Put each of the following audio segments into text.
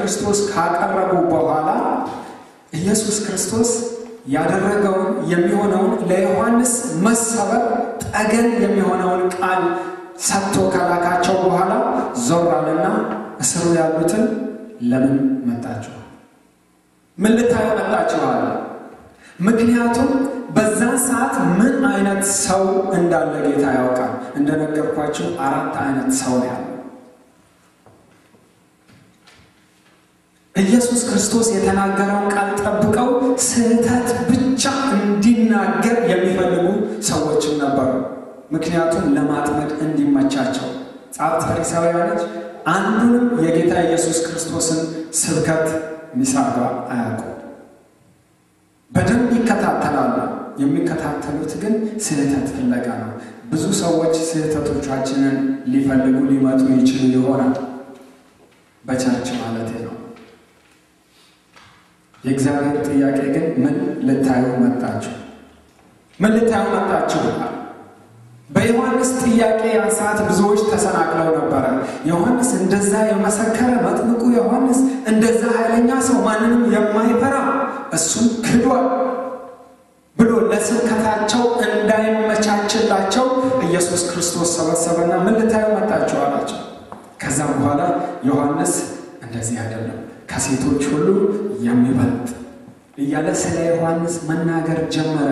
ለክርስቶስ ካቀረቡ በኋላ ኢየሱስ ክርስቶስ ያደረገውን የሚሆነውን ለዮሐንስ መሰበር ጠገን የሚሆነውን ቃል ሰጥቶ ከላካቸው በኋላ ዞር አለና እስሩ ያሉትን ለምን መጣችሁ? ምን ልታዩ መጣችሁ አለ። ምክንያቱም በዛን ሰዓት ምን አይነት ሰው እንዳለ ጌታ ያውቃል። እንደነገርኳችሁ አራት አይነት ሰው ነው ያለው። ኢየሱስ ክርስቶስ የተናገረውን ቃል ጠብቀው ስህተት ብቻ እንዲናገር የሚፈልጉ ሰዎችም ነበሩ። ምክንያቱም ለማጥመድ እንዲመቻቸው። ጸሐፍት ፈሪሳውያኖች አንዱንም የጌታ ኢየሱስ ክርስቶስን ስብከት ሚሳጋ አያውቁም። በደንብ ይከታተላሉ። የሚከታተሉት ግን ስህተት ፍለጋ ነው። ብዙ ሰዎች ስህተቶቻችንን ሊፈልጉ ሊመጡ ይችሉ ይሆናል፣ በ church ማለት ነው። የእግዚአብሔር ጥያቄ ግን ምን ልታዩ መጣችሁ? ምን ልታዩ መጣችሁ? በዮሐንስ ጥያቄ ያን ሰዓት ብዙዎች ተሰናክለው ነበረ። ዮሐንስ እንደዛ የመሰከረ መጥምቁ ዮሐንስ እንደዛ ኃይለኛ ሰው ማንንም የማይፈራ እሱን ክዷል ብሎ ለስብከታቸው እንዳይመቻችላቸው ኢየሱስ ክርስቶስ ሰበሰበና ምን ልታዩ መጣችሁ አላቸው። ከዛ በኋላ ዮሐንስ እንደዚህ አይደለም ከሴቶች ሁሉ የሚበልጥ እያለ ስለ ዮሐንስ መናገር ጀመረ።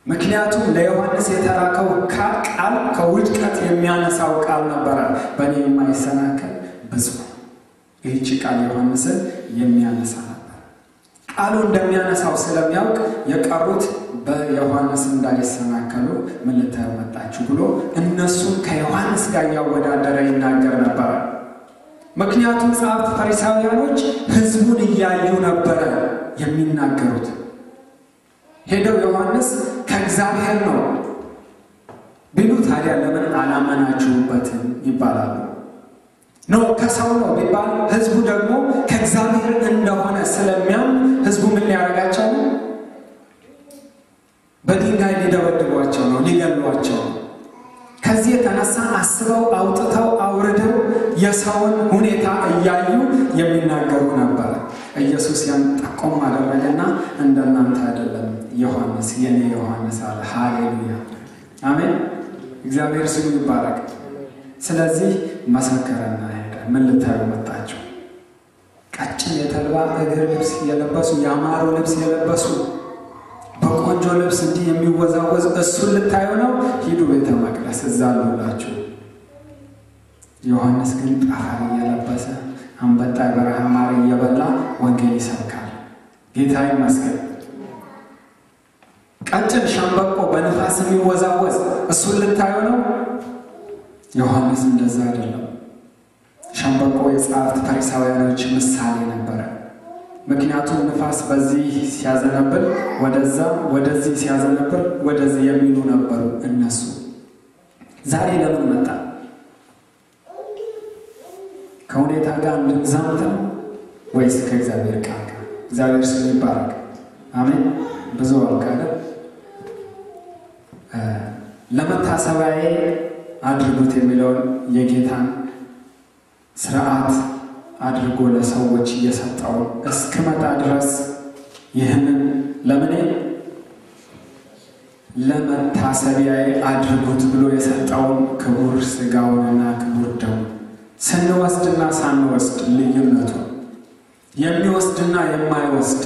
ምክንያቱም ለዮሐንስ የተላከው ቃል ከውድቀት የሚያነሳው ቃል ነበረ። በእኔ የማይሰናከል ብፁዕ። ይህች ቃል ዮሐንስን የሚያነሳ ነበር። ቃሉ እንደሚያነሳው ስለሚያውቅ የቀሩት በዮሐንስ እንዳይሰናከሉ ምን ልታዩ መጣችሁ ብሎ እነሱን ከዮሐንስ ጋር እያወዳደረ ይናገር ነበረ። ምክንያቱም ጸሐፍት ፈሪሳውያኖች ሕዝቡን እያዩ ነበረ የሚናገሩት። ሄደው ዮሐንስ ከእግዚአብሔር ነው ቢሉ ታዲያ ለምን አላመናችሁበትም ይባላሉ። No ከሰው ነው ቢባል ሕዝቡ ደግሞ ከእግዚአብሔር እንደሆነ ስለሚያምን ሕዝቡ ምን ሊያደርጋቸው ነው? በድንጋይ ሊደበድቧቸው ነው፣ ሊገሏቸው ነው። ከዚህ የተነሳ አስበው አውጥተው አውርደው የሰውን ሁኔታ እያዩ የሚናገሩ ነበር። ኢየሱስ ያን ጠቆም አደረገና እንደናንተ አይደለም ዮሐንስ፣ የኔ ዮሐንስ አለ። ሃሌሉያ አሜን። እግዚአብሔር ስሙ ይባረክ። ስለዚህ መሰከረና ሄደ። ምን ልታዩ መጣችሁ? ቀጭን የተልባ እግር ልብስ የለበሱ ያማሩ ልብስ የለበሱ በቆንጆ ልብስ እንዲህ የሚወዛወዝ እሱን ልታዩ ነው? ሂዱ ቤተ መቅደስ እዛ አሉላችሁ። ዮሐንስ ግን ጠፈር እየለበሰ አንበጣ የበረሃ ማር እየበላ ወንጌል ይሰብካል። ጌታ ይመስገን። ቀጭን ሸምበቆ በንፋስ የሚወዛወዝ እሱን ልታዩ ነው? ዮሐንስ እንደዛ አይደለም። ሸምበቆ የጸሐፍት ፈሪሳውያኖች ምሳሌ ነበረ። ምክንያቱም ንፋስ በዚህ ሲያዘነብል ወደዛ፣ ወደዚህ ሲያዘነብል ወደዚህ የሚሉ ነበሩ እነሱ። ዛሬ ለምን መጣ? ከሁኔታ ጋር እንድንዛምት ነው ወይስ ከእግዚአብሔር ቃል ጋር? እግዚአብሔር ስሙ ይባረክ። አሜን። ብዙ አልካለ። ለመታሰቢያዬ አድርጉት የሚለውን የጌታን ስርዓት አድርጎ ለሰዎች እየሰጠው እስክመጣ ድረስ ይህንን ለምኔ ለመታሰቢያዬ አድርጉት ብሎ የሰጠውን ክቡር ስጋውንና ክቡር ደሙን ስንወስድና ሳንወስድ ልዩነቱ የሚወስድና የማይወስድ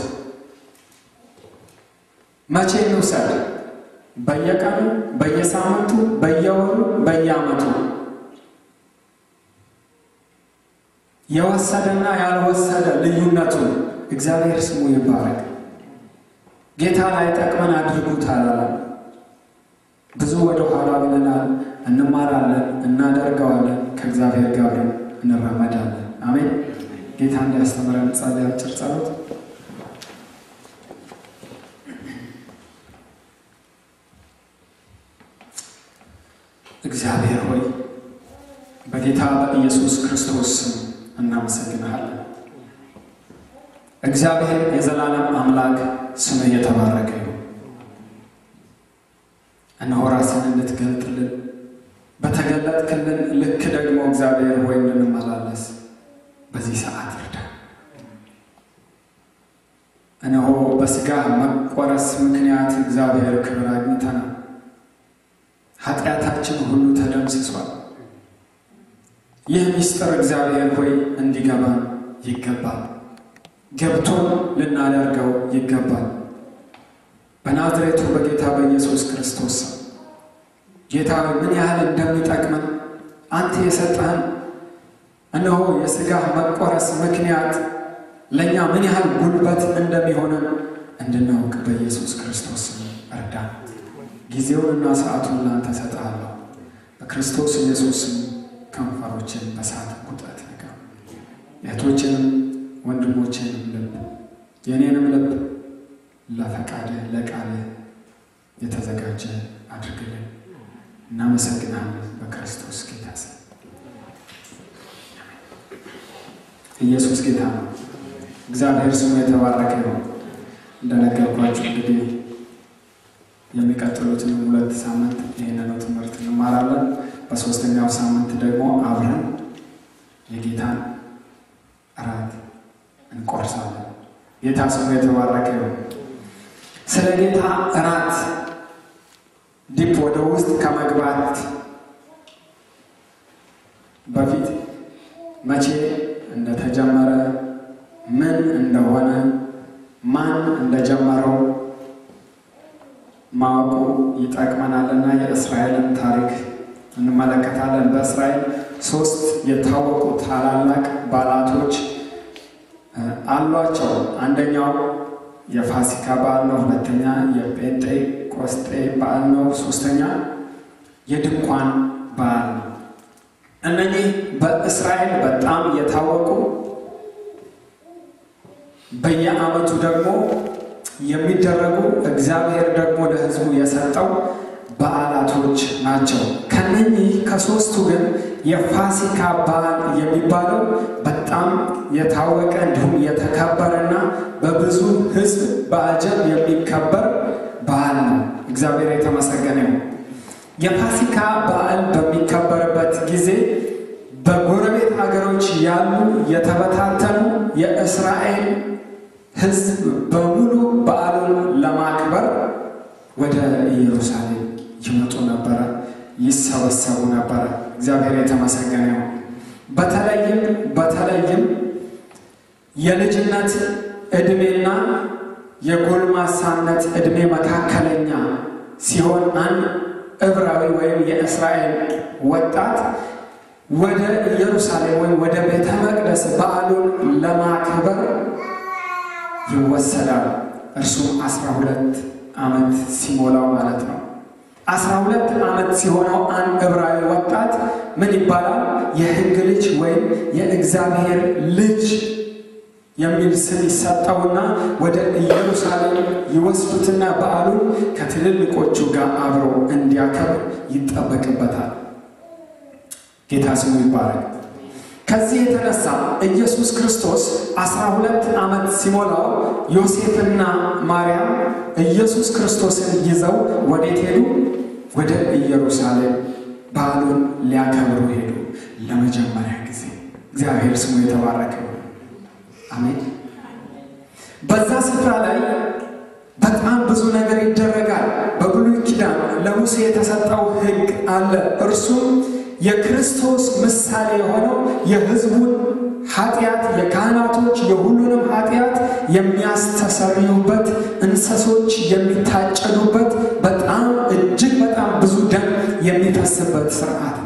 መቼ እንውሰድ? በየቀኑ፣ በየሳምንቱ፣ በየወሩ፣ በየዓመቱ የወሰደና ያልወሰደ ልዩነቱ እግዚአብሔር ስሙ ይባረክ። ጌታ ላይ ጠቅመን አድርጉት አላለም። ብዙ ወደ ኋላ ብለናል። እንማራለን፣ እናደርገዋለን፣ ከእግዚአብሔር ጋር እንራመዳለን። አሜን። ጌታ እንዲያስተምረን ጸልይ። አጭር ጸሎት። እግዚአብሔር ሆይ በጌታ በኢየሱስ ክርስቶስ ስም እናመሰግንሃለን። እግዚአብሔር የዘላለም አምላክ ስምህ የተባረከ ይሁን። እነሆ ራስህን እንድትገልጥልን በተገለጥክልን ልክ ደግሞ እግዚአብሔር ሆይ እንድንመላለስ በዚህ በዚህ ሰዓት እርዳን። እነሆ በሥጋ መቆረስ ምክንያት እግዚአብሔር ክብር አግኝተናል። ኃጢአታችን ሁሉ ተደምስሷል። ይህ ምስጢር እግዚአብሔር ሆይ እንዲገባን ይገባል። ገብቶን ልናደርገው ይገባል። በናዝሬቱ በጌታ በኢየሱስ ክርስቶስ ጌታ ምን ያህል እንደሚጠቅመን አንተ የሰጠህን እነሆ የሥጋ መቆረስ ምክንያት ለኛ ምን ያህል ጉልበት እንደሚሆነን እንድናውቅ በኢየሱስ ክርስቶስ እርዳን። ጊዜውንና ሰዓቱን ላንተ እሰጥሃለሁ። በክርስቶስ ኢየሱስ ከንፈሮችን በሳት ቁጠት ንካ። እህቶችንም ወንድሞችንም ልብ የኔንም ልብ ለፈቃድህ ለቃልህ የተዘጋጀ አድርግልን። እናመሰግናለን በክርስቶስ ጌታ ስም። ኢየሱስ ጌታ ነው። እግዚአብሔር ስሙ የተባረከ ነው። እንደነገርኳችሁ እንግዲህ የሚቀጥሉትን 2 ሳምንት ይህንኑ ትምህርት እንማራለን። በሶስተኛው ሳምንት ደግሞ አብረን የጌታን እራት እንቆርሳለን። ጌታ ስሙ የተባረከ ነው። ስለ ጌታ እራት deep ወደ ውስጥ ከመግባት በፊት መቼ እንደተጀመረ፣ ምን እንደሆነ፣ ማን እንደጀመረው ማወቁ ይጠቅመናልና የእስራኤልን ታሪክ እንመለከታለን። በእስራኤል 3 የታወቁ ታላላቅ በዓላቶች አሏቸው። አንደኛው የፋሲካ በዓል ነው። ሁለተኛ የጴንጤቆስጤ በዓል ነው። ሶስተኛ የድንኳን በዓል ነው። እነኚህ በእስራኤል በጣም የታወቁ በየዓመቱ ደግሞ የሚደረጉ እግዚአብሔር ደግሞ ለሕዝቡ የሰጠው በዓላቶች ናቸው። ከነኚህ ከሶስቱ ግን የፋሲካ በዓል የሚባለው በጣም የታወቀ እንዲሁም የተከበረና በብዙ ሕዝብ በአጀብ የሚከበር በዓል ነው። እግዚአብሔር የተመሰገነ ይሁን። የፋሲካ በዓል በሚከበርበት ጊዜ በጎረቤት ሀገሮች ያሉ የተበታተኑ የእስራኤል ሕዝብ በሙሉ በዓሉን ለማክበር ወደ ኢየሩሳሌም ይመጡ ነበር፣ ይሰበሰቡ ነበር። እግዚአብሔር የተመሰገነ ይሁን። በተለይም የልጅነት እድሜና የጎልማሳነት እድሜ መካከለኛ ሲሆን አንድ ዕብራዊ ወይም የእስራኤል ወጣት ወደ ኢየሩሳሌም ወይም ወደ ቤተ መቅደስ በዓሉን ለማክበር ይወሰዳል። እርሱም 12 ዓመት ሲሞላው ማለት ነው። 12 ዓመት ሲሆነው አንድ ዕብራዊ ወጣት ምን ይባላል? የሕግ ልጅ ወይም የእግዚአብሔር ልጅ የሚል ስም ይሰጠውና ወደ ኢየሩሳሌም ይወስዱትና በዓሉን ከትልልቆቹ ጋር አብሮ እንዲያከብር ይጠበቅበታል። ጌታ ስሙ ይባረክ። ከዚህ የተነሳ ኢየሱስ ክርስቶስ 12 ዓመት ሲሞላው ዮሴፍና ማርያም ኢየሱስ ክርስቶስን ይዘው ወዴት ሄዱ? ወደ ኢየሩሳሌም በዓሉን ሊያከብሩ ሄዱ ለመጀመሪያ ጊዜ። እግዚአብሔር ስሙ የተባረከ ይሁን። አሜን። በዛ ስፍራ ላይ በጣም ብዙ ነገር ይደረጋል። በብሉይ ኪዳን ለሙሴ የተሰጠው ሕግ አለ። እርሱም የክርስቶስ ምሳሌ የሆነው የሕዝቡን ኃጢአት የካህናቶች የሁሉንም ኃጢአት የሚያስተሰርዩበት እንስሶች የሚታጨዱበት በጣም እጅግ በጣም ብዙ ደም የሚፈስበት ስርዓት